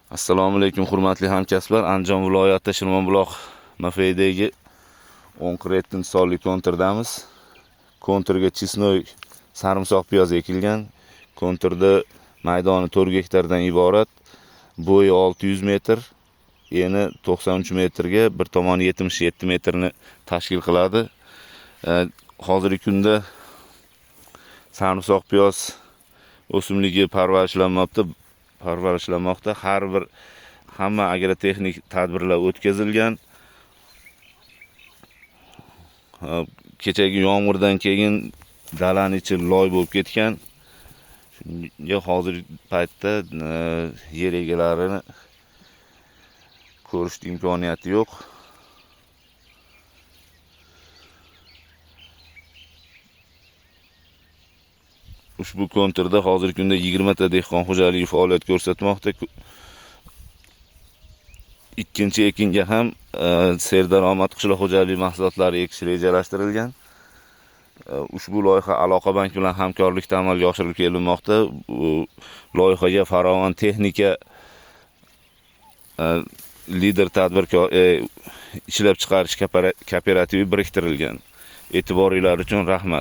Assalomu alaykum, hurmatli hamkasblar. Andijon viloyati Shirmonbuloq MFDagi 1047 sonli konturdamiz. Konturga chesnoy sarimsoq piyoz ekilgan. Konturda maydoni 4 gektardan iborat. Bo'yi 600 metr, eni 93 metrga, bir tomoni 77 metrni tashkil qiladi. Hozirgi kunda sarimsoq piyoz o'simligi parvarishlanmoqda. Har bir hamma agrotexnik tadbirlar o'tkazilgan. Kechagi yomg'irdan keyin dalani ichi loy bo'lib ketgan. Shunga hozirgi paytda yer egalarini ko'rish imkoniyati yo'q. Ushbu konturda hozirgi kunda 20 ta dehqon xo'jaligi faoliyat ko'rsatmoqda. Ikkinchi ekinga ham serdaromad qishloq xo'jaligi mahsulotlari ekish rejalashtirilgan. Ushbu loyiha Aloqa bank bilan hamkorlikda amalga oshirilib kelinmoqda. Bu loyihaga farovon texnika lider tadbirkor ishlab chiqarish kooperativi biriktirilgan. E'tiboringlar uchun rahmat.